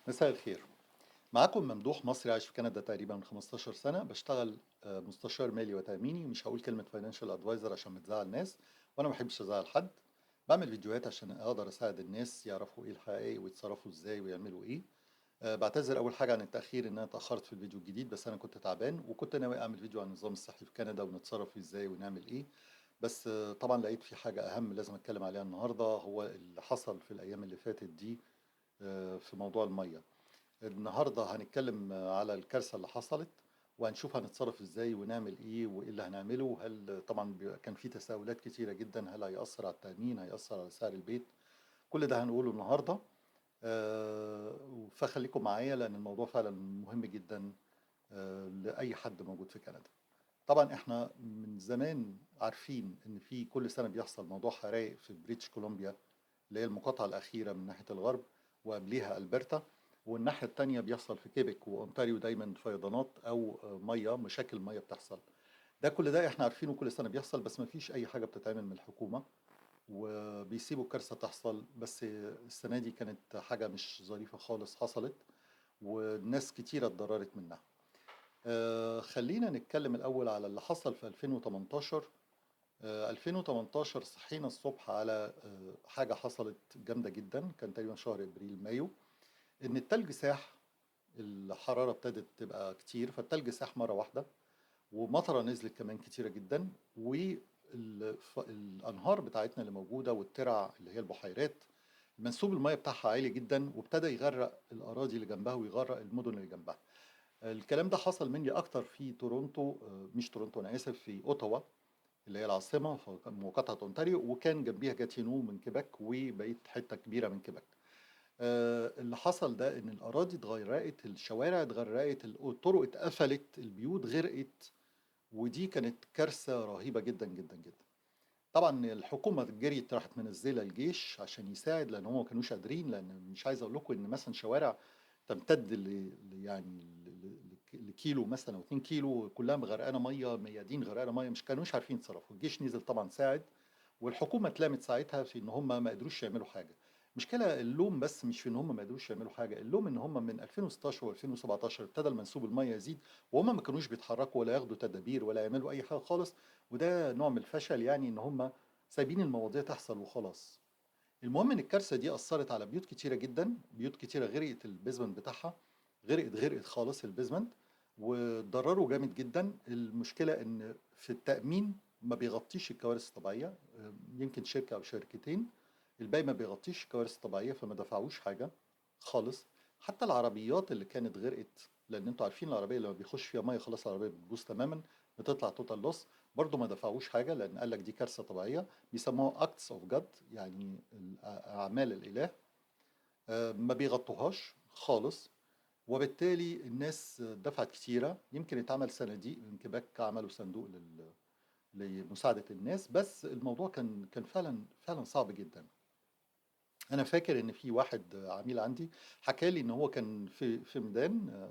مساء الخير. معاكم ممدوح، مصري عايش في كندا تقريبا من 15 سنة. بشتغل مستشار مالي وتأميني. مش هقول كلمة financial advisor عشان بتزعل ناس، وأنا ما بحبش أزعل حد. بعمل فيديوهات عشان أقدر أساعد الناس يعرفوا إيه الحقيقي ويتصرفوا إزاي ويعملوا إيه. بعتذر أول حاجة عن التأخير، إن أنا اتأخرت في الفيديو الجديد، بس أنا كنت تعبان وكنت ناوي أعمل فيديو عن النظام الصحي في كندا ونتصرف فيه إزاي ونعمل إيه، بس طبعا لقيت في حاجة أهم لازم أتكلم عليها النهاردة، هو اللي حصل في الأيام اللي فاتت دي في موضوع المية. النهاردة هنتكلم على الكارثة اللي حصلت، وهنشوف هنتصرف ازاي ونعمل ايه وايه اللي هنعمله. هل طبعا كان في تساؤلات كتيرة جدا، هل هيأثر على التأمين، هيأثر على سعر البيت؟ كل ده هنقوله النهاردة. فخليكم معايا لأن الموضوع فعلا مهم جدا لأي حد موجود في كندا. طبعا احنا من زمان عارفين ان في كل سنة بيحصل موضوع حرائق في بريتش كولومبيا اللي هي المقاطعة الأخيرة من ناحية الغرب، وقبليها ألبرتا، والناحية التانية بيحصل في كيبك وأونتاريو دايما فيضانات أو مية، مشاكل مية بتحصل. ده كل ده احنا عارفينه، كل سنة بيحصل، بس ما فيش أي حاجة بتتعمل من الحكومة وبيسيبوا الكارثة تحصل. بس السنة دي كانت حاجة مش ظريفة خالص حصلت، والناس كتيرة اتضررت منها. خلينا نتكلم الأول على اللي حصل في 2018. 2018 صحينا الصبح على حاجة حصلت جامدة جدا، كان تقريبا شهر إبريل مايو، إن التلج ساح، الحرارة ابتدت تبقى كتير، فالتلج ساح مرة واحدة، ومطرة نزلت كمان كتيرة جدا، والأنهار بتاعتنا اللي موجودة والترع اللي هي البحيرات منسوب المية بتاعها عالي جدا، وابتدى يغرق الأراضي اللي جنبها ويغرق المدن اللي جنبها. الكلام ده حصل مني أكتر في تورونتو، مش تورونتو أنا آسف، في أوتاوا اللي هي العاصمة في مقاطعة أونتاريو، وكان جنبيها جاتينو من كيبك وبقية حتة كبيرة من كيبك. اللي حصل ده إن الأراضي اتغرقت، الشوارع اتغرقت، الطرق اتقفلت، البيوت غرقت، ودي كانت كارثة رهيبة جدا جدا جدا. طبعا الحكومة جريت راحت منزلة الجيش عشان يساعد، لأن هم ما كانوش قادرين. لأن مش عايز أقول لكم إن مثلا شوارع تمتد لكيلو مثلا أو 2 كيلو كلها غرقانة مية، ميادين غرقانة مية، مش كانوش عارفين يتصرفوا. الجيش نزل طبعا ساعد، والحكومة اتلامت ساعتها في إن هم ما قدروش يعملوا حاجة. مشكلة اللوم بس مش في إن هم ما قدروش يعملوا حاجة، اللوم إن هم من 2016 و2017 ابتدى المنسوب المية يزيد، وهم ما كانوش بيتحركوا ولا ياخدوا تدابير ولا يعملوا أي حاجة خالص، وده نوع من الفشل، يعني إن هم سايبين المواضيع تحصل وخلاص. المهم إن الكارثة دي أثرت على بيوت كتيرة جدا، بيوت كتيرة غرقت ال basement بتاعها، غرقت خالص ال basement، واتضرروا جامد جدا. المشكلة إن في التأمين ما بيغطيش الكوارث الطبيعية، يمكن شركة أو شركتين، الباقي ما بيغطيش الكوارث الطبيعية، فما دفعوش حاجة خالص. حتى العربيات اللي كانت غرقت، لأن انتوا عارفين العربية لما بيخش فيها مية خلاص العربية بتبوظ تماما، بتطلع total loss، برضو ما دفعوش حاجة، لأن قال لك دي كارثة طبيعية، بيسموها acts of God، يعني أعمال الإله، ما بيغطوهاش خالص. وبالتالي الناس دفعت كتيرة، يمكن اتعمل صناديق من كيبك، عملوا صندوق لمساعدة الناس، بس الموضوع كان فعلا صعب جدا. أنا فاكر إن في واحد عميل عندي حكى لي إن هو كان في ميدان،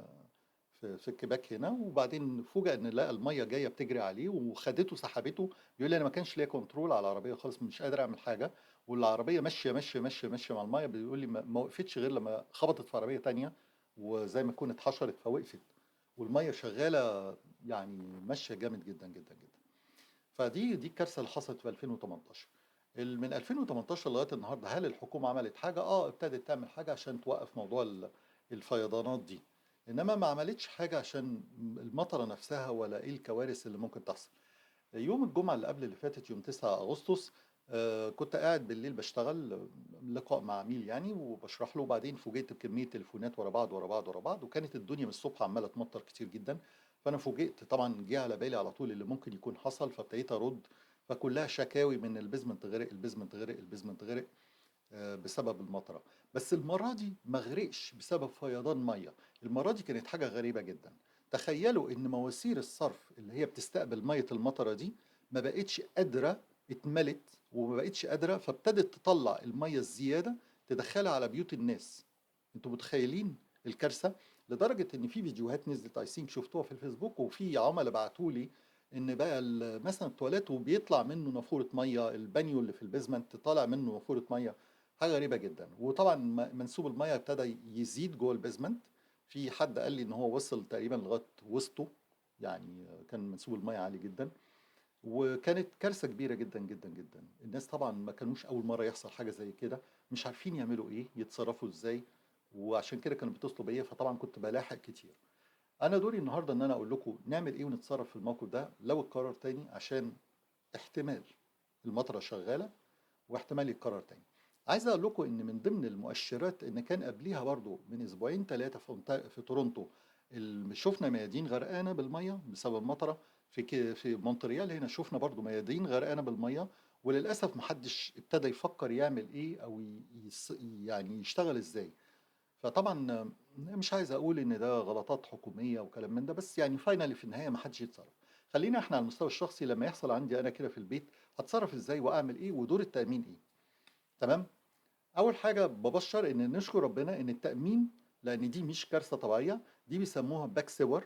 في كيبك هنا، وبعدين فوجئ إن لقى المية جاية بتجري عليه وخدته سحبته. بيقول لي أنا ما كانش ليا control على العربية خالص، مش قادر أعمل حاجة، والعربية ماشية ماشية ماشية ماشية مع المية. بيقول لي ما وقفتش غير لما خبطت في عربية تانية، وزي ما تكون اتحشرت فوقفت، والمية شغالة ماشية جامد جدا جدا جدا. فدي الكارثة اللي حصلت في 2018. من 2018 لغاية النهاردة هل الحكومة عملت حاجة؟ ابتدت تعمل حاجة عشان توقف موضوع الفيضانات دي، إنما ما عملتش حاجة عشان المطرة نفسها ولا إيه الكوارث اللي ممكن تحصل. يوم الجمعة اللي قبل اللي فاتت يوم 9 أغسطس، كنت قاعد بالليل بشتغل لقاء مع عميل وبشرح له، وبعدين فوجئت بكمية تليفونات ورا بعض ورا بعض ورا بعض، وكانت الدنيا من الصبح عمالة تمطر كتير جدا. فأنا فوجئت طبعا، جه على بالي على طول اللي ممكن يكون حصل، فابتديت أرد، فكلها شكاوي من ال basement غرق، ال basement غرق، ال basement غرق، بسبب المطرة. بس المرة دي ما غرقش بسبب فيضان مية، المرة دي كانت حاجة غريبة جدا. تخيلوا إن مواسير الصرف اللي هي بتستقبل مية المطرة دي ما بقتش قادرة، اتملت وما بقتش قادرة، فابتدت تطلع المية الزيادة تدخلها على بيوت الناس. انتوا متخيلين الكارثة؟ لدرجة إن في فيديوهات نزلت I think شفتوها في الفيسبوك، وفي عملاء بعتولي إن بقى مثلا التواليت وبيطلع منه نافورة مية، البانيو اللي في ال basement طالع منه نافورة مية، حاجة غريبة جدا. وطبعا منسوب المية ابتدى يزيد جوه ال basement. في حد قال لي ان هو وصل تقريبا لغاية وسطه، يعني كان منسوب المية عالي جدا، وكانت كارثة كبيرة جدا جدا جدا. الناس طبعا ما كانوش اول مرة يحصل حاجة زي كده، مش عارفين يعملوا ايه، يتصرفوا ازاي، وعشان كده كانوا بيتصلوا بيا، فطبعا كنت بلاحق كتير. انا دوري النهارده ان انا اقول لكم نعمل ايه ونتصرف في الموقف ده لو اتكرر تاني، عشان احتمال المطره شغالة واحتمال يتكرر تاني. عايز اقول لكم ان من ضمن المؤشرات ان كان قبليها برضو من اسبوعين 3 في تورونتو شفنا ميادين غرقانة بالمية بسبب المطره. في مونتريال هنا شفنا برضو ميادين غرقانة بالمية، وللاسف محدش ابتدى يفكر يعمل ايه او يعني يشتغل ازاي. فطبعا مش عايز اقول ان ده غلطات حكومية وكلام من ده، بس يعني finally في النهاية محدش يتصرف. خلينا احنا على المستوى الشخصي، لما يحصل عندي انا كده في البيت هتصرف ازاي واعمل ايه ودور التامين ايه. تمام. اول حاجة ببشر ان نشكر ربنا ان التامين، لان دي مش كارثة طبيعية، دي بيسموها back sewer،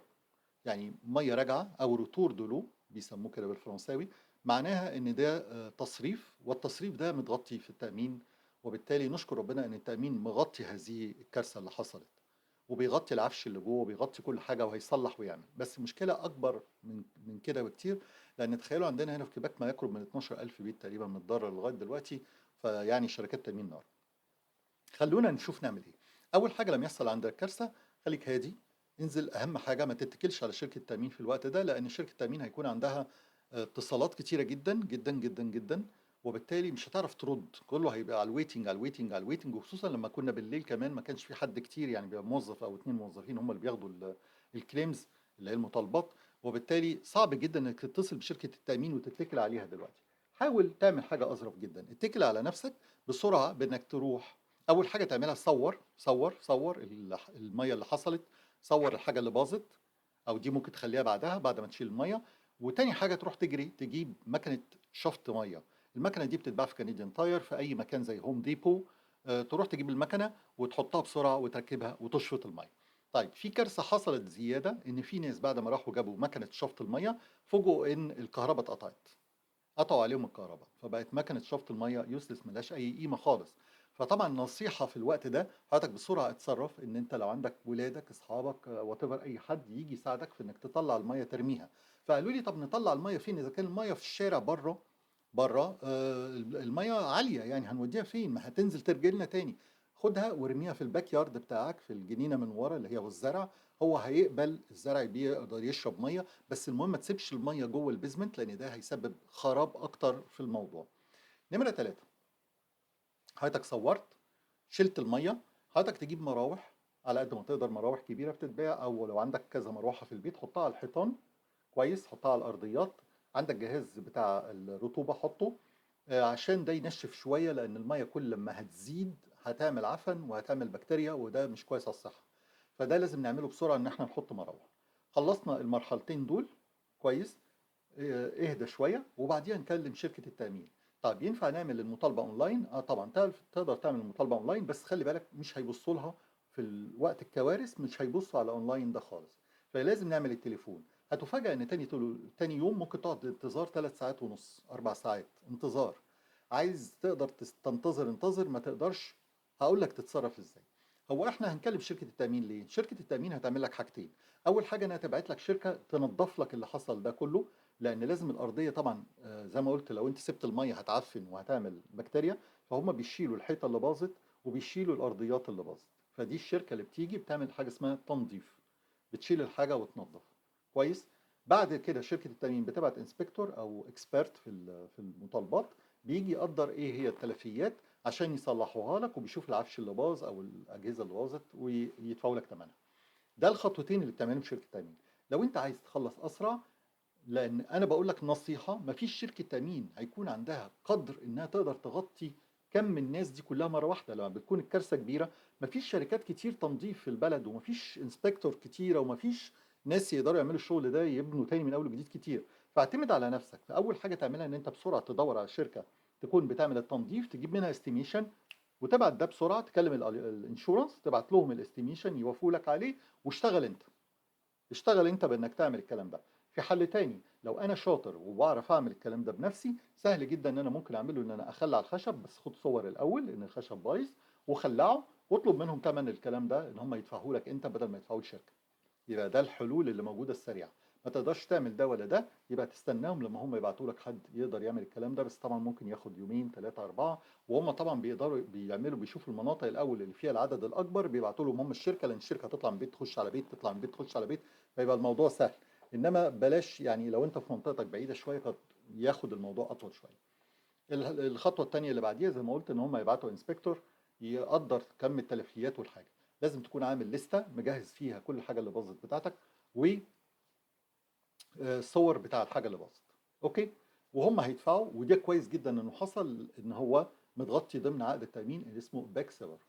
يعني مية راجعه او retour de l'eau بيسموه كده بالفرنساوي، معناها ان ده تصريف، والتصريف ده متغطي في التامين، وبالتالي نشكر ربنا ان التامين مغطي هذه الكارثة اللي حصلت، وبيغطي العفش اللي جوه وبيغطي كل حاجة وهيصلح ويعمل. بس المشكلة اكبر من كده بكتير، لان تخيلوا عندنا هنا في كيباك ما يقرب من 12,000 بيت تقريبا متضرر لغاية دلوقتي، فيعني شركات تامين نار. خلونا نشوف نعمل ايه. اول حاجة لما يحصل عندك كارثة خليك هادي، انزل. اهم حاجة ما تتكلش على شركة التامين في الوقت ده، لان شركة التامين هيكون عندها اتصالات كتيرة جدا جدا جدا جدا، وبالتالي مش هتعرف ترد، كله هيبقى على ال waiting على ال waiting على ال waiting. وخصوصا لما كنا بالليل كمان ما كانش في حد كتير، يعني بيبقى موظف او 2 موظفين هم اللي بياخدوا ال claims اللي هي المطالبات، وبالتالي صعب جدا انك تتصل بشركه التامين وتتكل عليها دلوقتي. حاول تعمل حاجة اظرف جدا، اتكل على نفسك بسرعة بانك تروح. اول حاجة تعملها صور صور صور المية اللي حصلت، صور الحاجة اللي باظت، او دي ممكن تخليها بعدها بعد ما تشيل المية. وتاني حاجة تروح تجري تجيب مكنه شفط مية. المكنه دي بتتباع في Canadian Tire، في اي مكان زي Home Depot. تروح تجيب المكنه وتحطها بسرعة وتركبها وتشفط المية. طيب في كارثة حصلت زيادة، ان في ناس بعد ما راحوا جابوا مكنه شفط المية فوجئوا ان الكهرباء اتقطعت، قطعوا عليهم الكهرباء، فبقت مكنه شفط المية useless، ملهاش اي قيمة خالص. فطبعا نصيحة في الوقت ده حضرتك بسرعة اتصرف، ان انت لو عندك ولادك اصحابك whatever اي حد يجي يساعدك في انك تطلع المية ترميها. فقالوا لي طب نطلع المية فين اذا كان المية في الشارع بره بره، المية عالية، يعني هنوديها فين؟ ما هتنزل ترجلنا تاني. خدها وارميها في ال backyard بتاعك في الجنينة من ورا اللي هي والزرع، هو هيقبل الزرع بيقدر يشرب مية، بس المهم ما تسيبش المية جوه ال basement لان ده هيسبب خراب اكتر في الموضوع. نمره 3، حضرتك صورت شلت المية، حضرتك تجيب مراوح على قد ما تقدر، مراوح كبيرة بتتباع، او لو عندك كذا مروحة في البيت حطها على الحيطان كويس، حطها على الارضيات، عندك جهاز بتاع الرطوبة حطه عشان ده ينشف شوية، لان المية كل ما هتزيد هتعمل عفن وهتعمل بكتيريا، وده مش كويس على الصحة، فده لازم نعمله بسرعة ان احنا نحط مراوح. خلصنا المرحلتين دول كويس، اهدى شوية وبعديها نكلم شركة التامين. طيب ينفع نعمل المطالبة اونلاين؟ طبعا تقدر تعمل المطالبة اونلاين، بس خلي بالك مش هيبصوا لها في الوقت الكوارث، مش هيبصوا على اونلاين ده خالص، فلازم نعمل التليفون. هتفاجأ ان تاني يوم ممكن تقعد انتظار 3 ساعات ونص، 4 ساعات انتظار. عايز تقدر تنتظر انتظر، ما تقدرش هقول لك تتصرف ازاي. هو احنا هنكلم شركة التأمين ليه؟ شركة التأمين هتعمل لك حاجتين. اول حاجة انها تبعت لك شركة تنظف لك اللي حصل ده كله، لان لازم الارضية طبعا زي ما قلت لو انت سبت المية هتعفن وهتعمل بكتيريا، فهم بيشيلوا الحيطة اللي باظت وبيشيلوا الارضيات اللي باظت. فدي الشركة اللي بتيجي بتعمل حاجة اسمها تنظيف، بتشيل الحاجة وتنظف كويس. بعد كده شركة التأمين بتبعت inspector او expert في المطالبات، بيجي يقدر ايه هي التلفيات عشان يصلحوها لك، وبيشوف العفش اللي باظ او الاجهزة اللي باظت ويدفعوا لك ثمنها. ده الخطوتين اللي بتعملهم شركة التأمين. لو انت عايز تخلص اسرع، لان انا بقول لك نصيحة، مفيش شركة تأمين هيكون عندها قدر انها تقدر تغطي كم الناس دي كلها مرة واحدة. لما بتكون الكارثة كبيرة مفيش شركات كتير تنظيف في البلد، ومفيش inspector كتيرة، ومفيش ناس يقدروا يعملوا الشغل ده يبنوا تاني من اول وجديد كتير. فاعتمد على نفسك. فاول حاجة تعملها ان انت بسرعة تدور على شركة تكون بتعمل التنظيف، تجيب منها estimation وتبعت ده بسرعة، تكلم ال insurance تبعت لهم ال estimation يوافقوا لك عليه، واشتغل انت. اشتغل انت بانك تعمل الكلام ده. في حل تاني، لو انا شاطر وبعرف اعمل الكلام ده بنفسي، سهل جدا ان انا ممكن اعمله، ان انا اخلع الخشب، بس خد صور الاول ان الخشب بايظ وخلعه، واطلب منهم ثمن الكلام ده ان هم يدفعوه لك انت بدل ما يدفعوه للشركة. يبقى ده الحلول اللي موجودة السريعة. ما تقدرش تعمل ده ولا ده، يبقى تستناهم لما هم يبعتوا لك حد يقدر يعمل الكلام ده، بس طبعا ممكن ياخد يومين 3 4، وهم طبعا بيقدروا بيعملوا، بيشوفوا المناطق الاول اللي فيها العدد الاكبر بيبعتوا لهم هم الشركة، لان الشركة هتطلع من بيت تخش على بيت، تطلع من بيت تخش على بيت، فيبقى الموضوع سهل. انما بلاش يعني لو انت في منطقتك بعيدة شوية قد ياخد الموضوع اطول شوية. الخطوة الثانية اللي بعديها زي ما قلت ان هم يبعتوا inspector يقدر كم التلفيات والحاجة. لازم تكون عامل لستة مجهز فيها كل حاجة اللي باظت بتاعتك و صور بتاع الحاجة اللي باظت. okay، وهم هيدفعوا، وده كويس جدا انه حصل ان هو متغطي ضمن عقد التامين اللي اسمه bec sewer،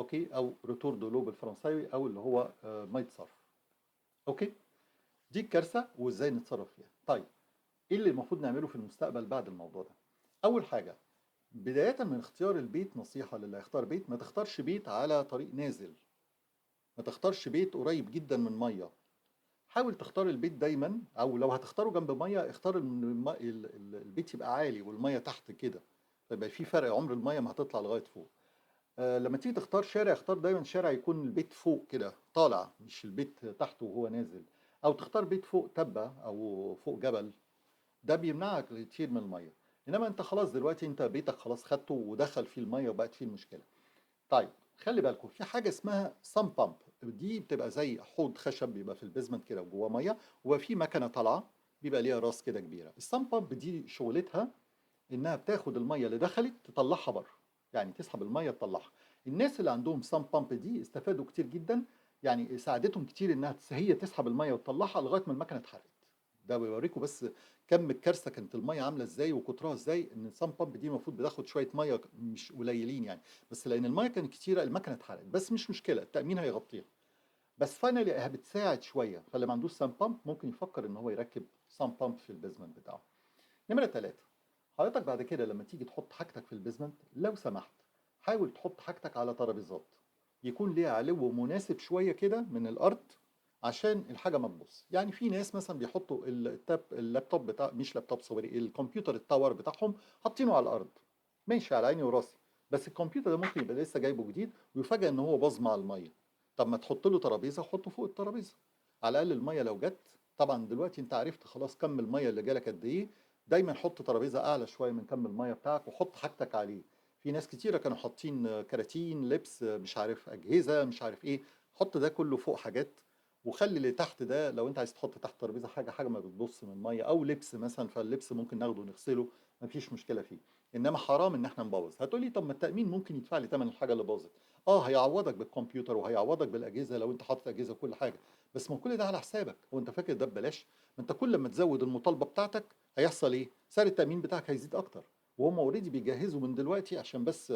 okay، او retour de l'eau بالفرنساوي، او اللي هو مية صرف. okay، دي الكارثة وازاي نتصرف فيها. طيب ايه اللي المفروض نعمله في المستقبل بعد الموضوع ده؟ اول حاجة بداية من اختيار البيت، نصيحة للي هيختار بيت، ما تختارش بيت على طريق نازل، ما تختارش بيت قريب جدا من مية. حاول تختار البيت دايما، او لو هتختاره جنب مية اختار البيت يبقى عالي والمية تحت كده، فيبقى في فرق، عمر المية ما هتطلع لغاية فوق. لما تيجي تختار شارع، اختار دايما شارع يكون البيت فوق كده طالع، مش البيت تحت وهو نازل، او تختار بيت فوق تبه او فوق جبل، ده بيمنعك كتير من المية. انما انت خلاص دلوقتي انت بيتك خلاص خدته ودخل فيه المية وبقت فيه المشكلة. طيب خلي بالكم في حاجة اسمها sump pump، دي بتبقى زي حوض خشب بيبقى في ال basement كده وجواه مية، وفي مكنه طالعه بيبقى ليها راس كده كبيرة. ال sump pump دي شغلتها انها بتاخد المية اللي دخلت تطلعها بره، يعني تسحب المية تطلعها. الناس اللي عندهم sump pump دي استفادوا كتير جدا، يعني ساعدتهم كتير انها هي تسحب المية وتطلعها لغاية ما المكنه اتحرقت. ده بيوريكم بس كم الكارثة كانت المية عامله ازاي وكترها ازاي. ان ال sump pump دي المفروض بتاخد شوية مية مش قليلين يعني، بس لان المية كانت كتيرة المكنه اتحرقت، بس مش مشكلة التامين هيغطيها. بس finally بتساعد شوية، فاللي ما عندوش sump pump ممكن يفكر ان هو يركب sump pump في ال basement بتاعه. نمره 3، حضرتك بعد كده لما تيجي تحط حاجتك في ال basement لو سمحت حاول تحط حاجتك على ترابيزات يكون ليها علو مناسب شوية كده من الارض عشان الحاجة ما تبوظ. يعني في ناس مثلا بيحطوا ال tab ال laptop بتاع، مش laptop sorry، الكمبيوتر ال tower بتاعهم حاطينه على الارض، ماشي على عيني وراسي، بس الكمبيوتر ده ممكن يبقى لسه جايبه جديد ويفاجئ ان هو باظ مع المية. طب ما تحط له ترابيزة وحطه فوق الترابيزة، على الاقل المية لو جت. طبعا دلوقتي انت عرفت خلاص كم المية اللي جالك قد ايه، دايما حط ترابيزة اعلى شوية من كم المية بتاعك وحط حاجتك عليه. في ناس كتيرة كانوا حاطين كراتين لبس، مش عارف اجهزة، مش عارف ايه، حط ده كله فوق حاجات، وخلي اللي تحت ده لو انت عايز تحط تحت ترابيزة حاجة ما بتبص من المية، او لبس مثلا، فاللبس ممكن ناخده ونغسله مفيش مشكلة فيه. انما حرام ان احنا نبوظ. هتقولي طب ما التامين ممكن يدفع لي ثمن الحاجة اللي باظت. هيعوضك بالكمبيوتر وهيعوضك بالاجهزة لو انت حاطط اجهزة وكل حاجة، بس ما كل ده على حسابك. هو انت فاكر ده ببلاش؟ ما انت كل ما تزود المطالبة بتاعتك هيحصل ايه؟ سعر التامين بتاعك هيزيد اكتر. وهم already بيجهزوا من دلوقتي، عشان بس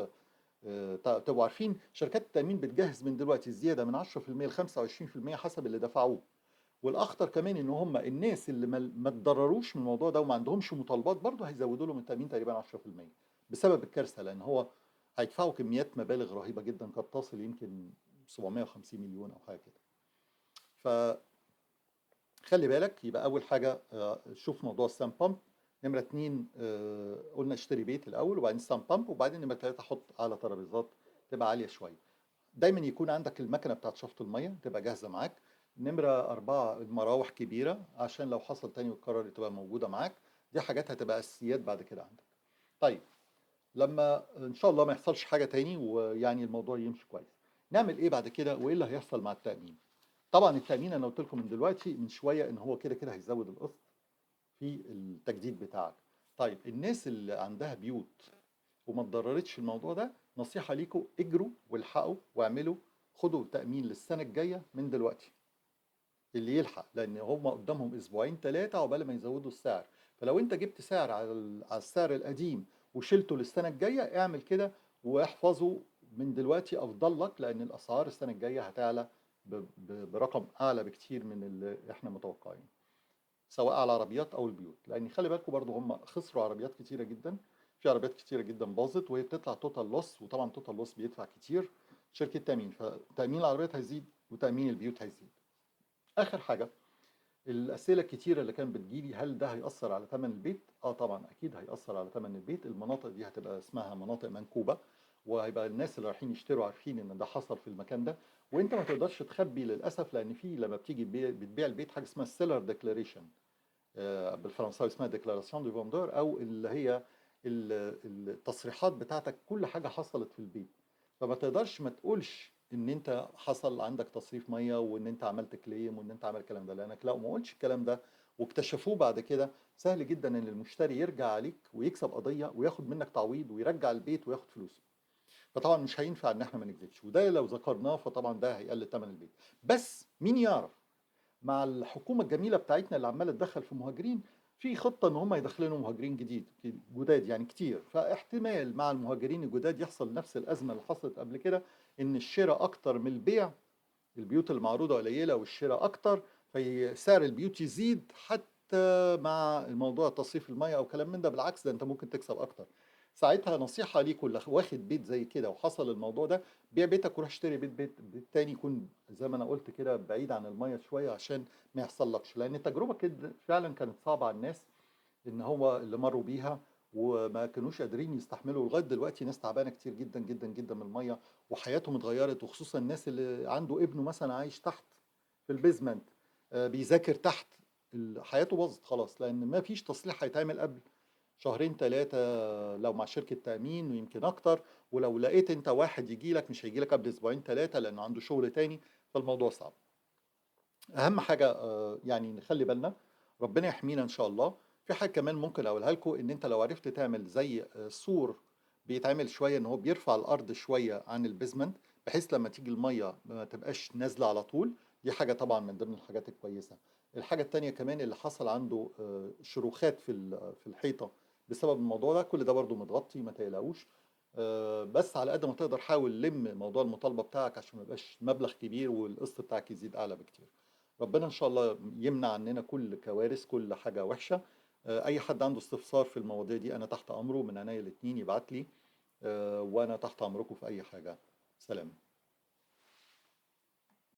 تبقوا عارفين شركات التامين بتجهز من دلوقتي الزيادة من 10% ل 25% حسب اللي دفعوه. والاخطر كمان ان هم الناس اللي ما تضرروش من الموضوع ده وما عندهمش مطالبات برضه هيزودوا لهم التامين تقريبا 10% بسبب الكارثة، لان هو هيدفعوا كميات مبالغ رهيبة جدا قد تصل يمكن 750 مليون او حاجة كده. ف خلي بالك. يبقى اول حاجة شوف موضوع ال sump pump. نمره 2 قلنا اشتري بيت الاول، وبعدين sump pump، وبعدين نمره 3 حط على ترابيزات تبقى عالية شوية. دايما يكون عندك المكنه بتاعت شفط المية تبقى جاهزة معاك. نمره 4 المراوح كبيرة عشان لو حصل تاني واتكرر تبقى موجودة معاك. دي حاجات هتبقى اساسيات بعد كده عندك. طيب لما ان شاء الله ما يحصلش حاجة تاني ويعني الموضوع يمشي كويس، نعمل ايه بعد كده وايه اللي هيحصل مع التامين؟ طبعا التامين انا قلت لكم من دلوقتي من شوية ان هو كده كده هيزود القسط في التجديد بتاعك. طيب الناس اللي عندها بيوت وما اتضررتش في الموضوع ده، نصيحة ليكم اجروا والحقوا واعملوا، خدوا تامين للسنة الجاية من دلوقتي اللي يلحق، لان هم قدامهم اسبوعين 3 عقبال ما يزودوا السعر. فلو انت جبت سعر على السعر القديم وشلته للسنة الجاية، اعمل كده واحفظه من دلوقتي افضل لك، لان الاسعار السنة الجاية هتعلى برقم اعلى بكتير من اللي احنا متوقعينه، سواء على العربيات او البيوت. لان خلي بالكم برضو هم خسروا عربيات كتيرة جدا، في عربيات كتيرة جدا باظت وهي بتطلع total loss، وطبعا total loss بيدفع كتير شركة تامين، فتامين العربيات هيزيد وتامين البيوت هيزيد. اخر حاجة الأسئلة الكتيرة اللي كانت بتجيلي، هل ده هيأثر على ثمن البيت؟ آه طبعا أكيد هيأثر على ثمن البيت. المناطق دي هتبقى اسمها مناطق منكوبة، وهيبقى الناس اللي رايحين يشتروا عارفين إن ده حصل في المكان ده، وأنت ما تقدرش تخبي للأسف، لأن في لما بتيجي بتبيع البيت حاجة اسمها ال seller declaration، بالفرنساوي اسمها déclaration du vendeur، أو اللي هي التصريحات بتاعتك، كل حاجة حصلت في البيت. فما تقدرش ما تقولش ان انت حصل عندك تصريف مية، وان انت عملت claim، وان انت عمل الكلام ده، لانك لو ما قلتش الكلام ده واكتشفوه بعد كده، سهل جدا ان المشتري يرجع عليك ويكسب قضية وياخد منك تعويض ويرجع البيت وياخد فلوسه. فطبعا مش هينفع ان احنا ما نكذبش، وده لو ذكرناه فطبعا ده هيقلل ثمن البيت. بس مين يعرف مع الحكومة الجميلة بتاعتنا اللي عماله تدخل في مهاجرين، في خطه ان هم يدخلوا مهاجرين جداد يعني كتير، فاحتمال مع المهاجرين الجداد يحصل نفس الازمة اللي حصلت قبل كده، ان الشراء اكتر من البيع، البيوت المعروضة قليله والشراء اكتر، فسعر البيوت يزيد حتى مع الموضوع تصريف المية او كلام من ده. بالعكس ده انت ممكن تكسب اكتر ساعتها. نصيحة ليك، اللي واخد بيت زي كده وحصل الموضوع ده، بيع بيتك وروح اشتري بيت تاني يكون زي ما انا قلت كده بعيد عن المية شوية، عشان ما يحصلكش، لان التجربة كده فعلا كانت صعبة على الناس ان هو اللي مروا بيها وما كانوش قادرين يستحملوا. لغاية دلوقتي ناس تعبانة كتير جدا جدا جدا من المية، وحياتهم اتغيرت، وخصوصا الناس اللي عنده ابنه مثلا عايش تحت في ال basement، بيذاكر تحت، حياته باظت خلاص، لان ما فيش تصليح هيتعمل قبل شهرين 3 لو مع شركة تأمين، ويمكن أكتر. ولو لقيت أنت واحد يجي لك مش هيجي لك قبل أسبوعين 3 لأنه عنده شغل تاني، فالموضوع صعب. أهم حاجة يعني نخلي بالنا، ربنا يحمينا إن شاء الله. في حاجة كمان ممكن أقولها لكم، إن أنت لو عرفت تعمل زي سور بيتعمل شوية، إن هو بيرفع الأرض شوية عن ال basement، بحيث لما تيجي المية ما تبقاش نازلة على طول، دي حاجة طبعا من ضمن الحاجات الكويسة. الحاجة التانية كمان اللي حصل عنده شروخات في الحيطة بسبب الموضوع ده، كل ده برضو متغطي ما تقلقوش. بس على قد ما تقدر حاول لم موضوع المطالبة بتاعك عشان ما يبقاش مبلغ كبير والقسط بتاعك يزيد أعلى بكتير. ربنا إن شاء الله يمنع عننا كل كوارث، كل حاجة وحشة. أي حد عنده استفسار في المواضيع دي أنا تحت أمره، من عينيا الاتنين يبعت لي، وأنا تحت أمركم في أي حاجة. سلام.